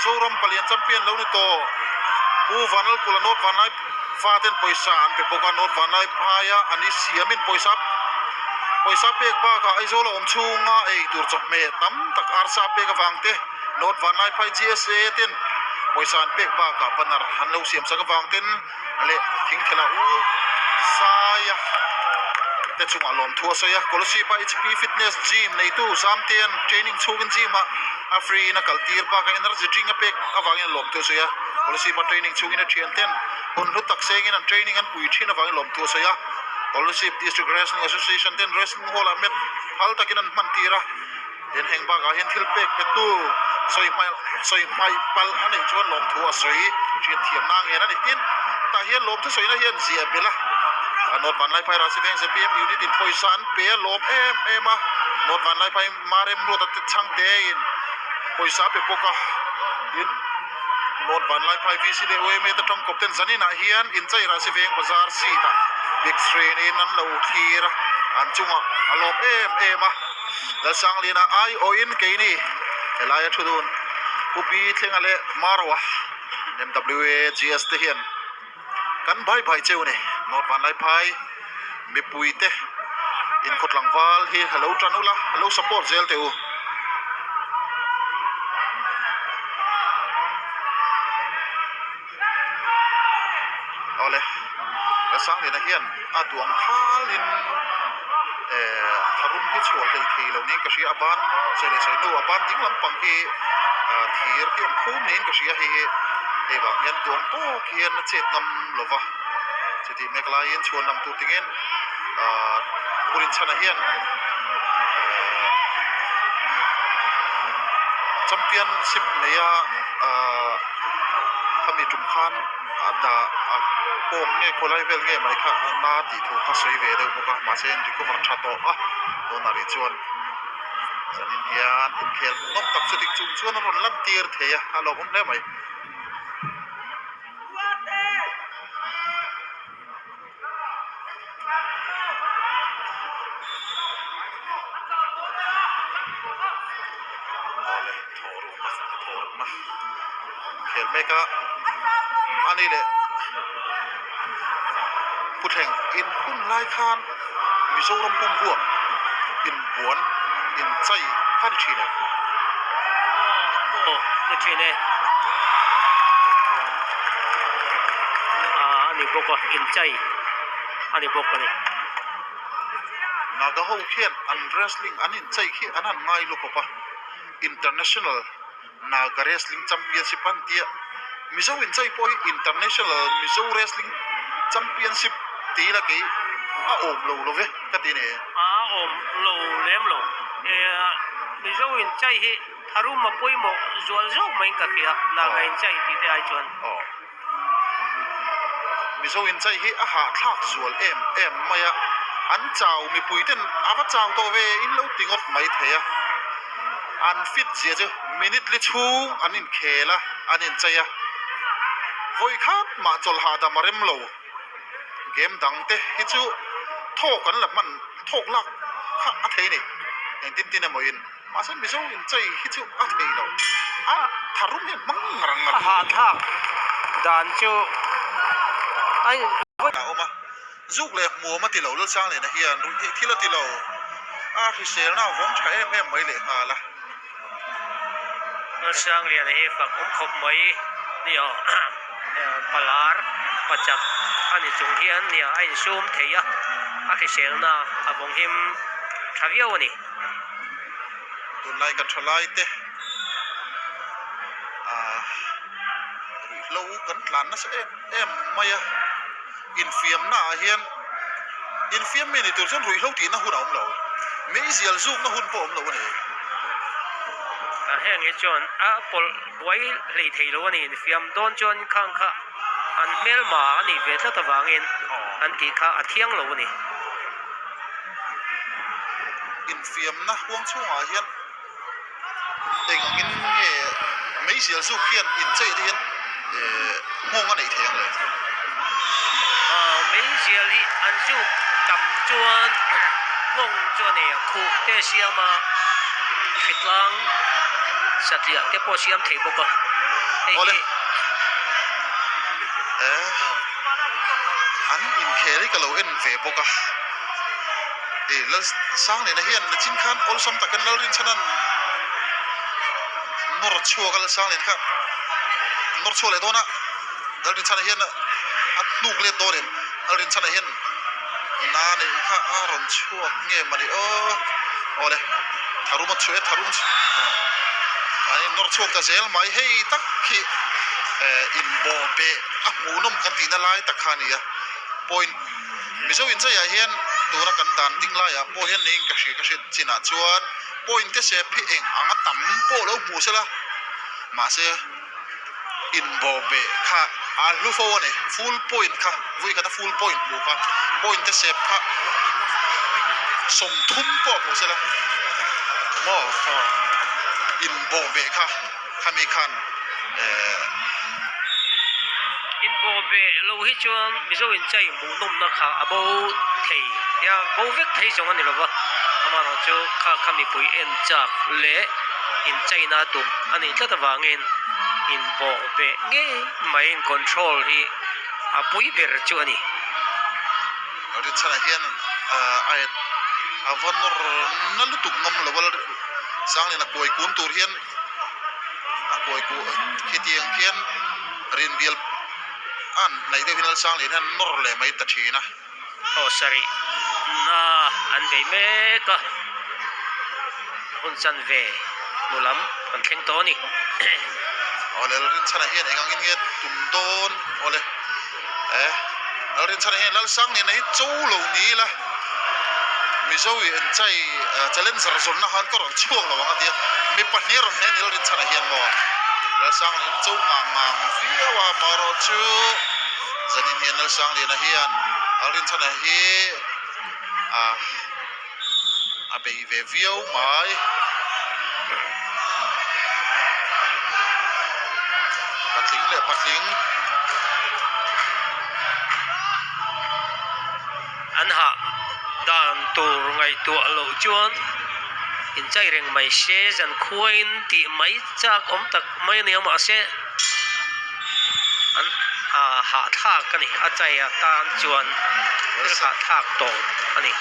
Mizoram palian champion lo ni tawh Pu Vanlalkula North Vanlai faten pawisa an pe bawk a, North Vanlai phaia an i siamin pawisa pawisa pek bakah Aizawl a awm chhunga ei tur chawhmeh tam tak arsa pek avang te North Vanlai phai GSA ten pawisa an pek bakah banner an lo siam sak avang ten leh thingthela u Saia te chungah lawmthu a sawi a, Kolosip-a HP Fitness Gym neitu Zamtean training chhungin gym-ah a free in a kal tir bakah energy drink a pek avangin a lawmthu a sawi a, Kolosip-a training chhungin a thian ten hun hlu tak sengin an training an pui thin avangin lawmthu a sawi a, Kolosip District Wrestling Association ten wrestling hall-ah mat phal takin an hman tir a. Tin, heng bakah hian thil pek petu sawi hmaih sawi hmaih palh a neih chuan lawmthu a sawi hriat thiamna a ngen a ni. Tin, tah hian lawmthu sawina hian ziah belh a, a North Vanlaiphai Rasi Veng zpm unit in pawisa an pe a lawm em em a, North Vanlaiphai Marem Ruata te chhangte in pawisa a pe bawk a, tin, North Vanlaiphai VC leh YMA te tawngkawp ten zaninah hian Inchai Rasi Veng Bazar seat ah big screen in an lo thlir a, an chungah a lawm em em a. Lalsangliana aiawhin keini helaia thu dun Pu Pi Thlenga leh Maroa MWAGS te hian kan bhai bhai cheu ni. North Vanlaiphai mipui te inkhawt tlangval hi lo tan ula, lo support zel teh u. Awle, Lalsangliana hian a duang thalin eh tharum hi chhuah hlei thei lo niin ka hria a ban sawi leh sawi hnu a ban ding lampang hi ah thir hi an phum niin ka hria hei hi hei vang hian duang tawk hian a chet ngam lo va chutih mek laiin chhuan lam tur tingin ah Purinchhana hian eh championship neia ah. Khami tum khan a dah a kawng nge khawlai vel nge mai kha a na tih thu kha sawi ve deuh bawk a mahse an recover tha tawh a tunah rih chuan zanin hian inkhel hmuhnawm tak chu ding chung chuan a rawn lan tir thei a a lawmawm hle mai. Awle thawh rukna thawh rukna khel mek a ani leh Puthleng in hun lai khan Mizoram pum huam inbuan inchai kha ni thin em? Aw ni thin e. Inbuan a ni bawk a, inchai a ni bawk a ni. Naga ho khian an wrestling an inchai khi an han ngai lukhawp a, International Naga Wrestling Championship an tia, Mizo inchai pawh hi International Mizo Wrestling Championship ti ila kei a awm lo lo ve ka ti ni. A awm lo lem lo. Mizo inchai hi tharum a pawimawh zual zawk maiin ka hria, Naga inchai tih te ai chuan. Aw. Mizo inchai hi a hahthlak zual em em mai a, an chau mipui ten a va chau tawh ve in lo ti ngawt mai thei a, an fit zia chu minute li chhung an inkhel a, an inchai a, vawi khat mah chawlh hahdam a rem lo, game dang te hi chu thawk an la hman thawk lak kha a thei a ni, engtin tin emaw in. Mahse Mizo inchei hi chu a thei lo. A tharum hi hmang ngar ngar A hahthlak dan chu a A awm a, zuk leh hmuam a ti lo Lalsangliana hian ruih theih thil a ti lo. A hriselna a vawm tha em em mai lehnghal a. Lalsangliana hi fak awm khawp mai nia palar pachak a ni chung hian nia a insum thei a, a hriselna a vawng him tha viau a ni. Tunlai kan tha lai te ah ruihhlo kan tlan nasa em em mai a infiamna ah hian infiam mi ni tur chuan ruihhlo tihna hun a awm lo meizial zukna hun pawh a awm lo a ni. A heng hi chuan a pawlh buai hlei thei lo a ni infiam dawn chuan khang kha an hmelma a nih ve tlat avangin an tih kha a thiang lo a ni. Infiamna huang chhungah hian eng angin nge meizial zuk hian inchei te hian ehh nghawng a neih thei ang le? Aw meizial hi an zuk tam chuan nghawng chu a nei a, khuh te a siam a, hritlang satliah te pawh a siam thei bawk a. Hei Awle. hi. Eh, an inkhel hi ka lo en ve bawk a. Hei Lal Sangliana hian nachin khan awlsam takin Lalrinchhanan nawr chhuak a Lal Sangliana kha nawr chhuak leh dawn a. Lalrinchhana hian a hnuk let dawn em? Lalrinchhana hian na neih kha a rawn chhuak nge mawni aw. Awle tharum a chhuah e tharum an in nawr chhuak ta zel mai hei tak hi eh inbawh beh a hmuhnawm kan tihna lai tak kha a ni a point Mizo inchaiah hian tuna kan dan ding laiah pawh hian niin ka hria ka hriat chinah chuan point te sep hi eng anga tam pawh lo hmu sela mahse inbawhbeh kha a hlu fo a ni full point kha vui khata full point hmuh kha point te sep kha 30 pawh a hmuh sela maw inbawhbeh kha khami khan eh. Inbawhbeh lo hi chuan Mizo inchei hmuhnawmna kha a bo thei nia bo vek thei zawng a ni lova amaherawhchu kha kha mipui en chak leh incheina tum a nih tlat avangin inbawhbeh ngei mai in control hi a pui ber chu a ni. Rinchhanah hian a a va nawr na lutuk ngam lo a Sangliana kuai kun tur hian a kuai ku khitiang khian rinbial an hnaih deuh hian Lalsangliana hian nawr leh mai ta thin a. Aw sarih na an bei mek a, hun chanve hnu lam an thleng tawh a ni. Aw Lalrinchhana hian eng angin nge tum dawn aw le eh Lalrinchhana hian Lalsangliana hi cho lo ni ila Mizo i enchai challenger zawnna khan ka rawn chhuak lo ang a ti a, mi pahnih a rawn hne a ni Lalrinchhana hian maw Lalsangliana cho ngang ngang viau a amaherawhchu Zanin hian Lalsangliana hian Lalrinchhana hi a a bei ve viau mai. Patling leh patling. An hah dan tur ngaihtuah loh chuan inchai reng mai se zankhuain tih mai chak awm tak mai a ni a mahse an hahthlak a ni a chai atan chuan thil hahthlak tawp a ni.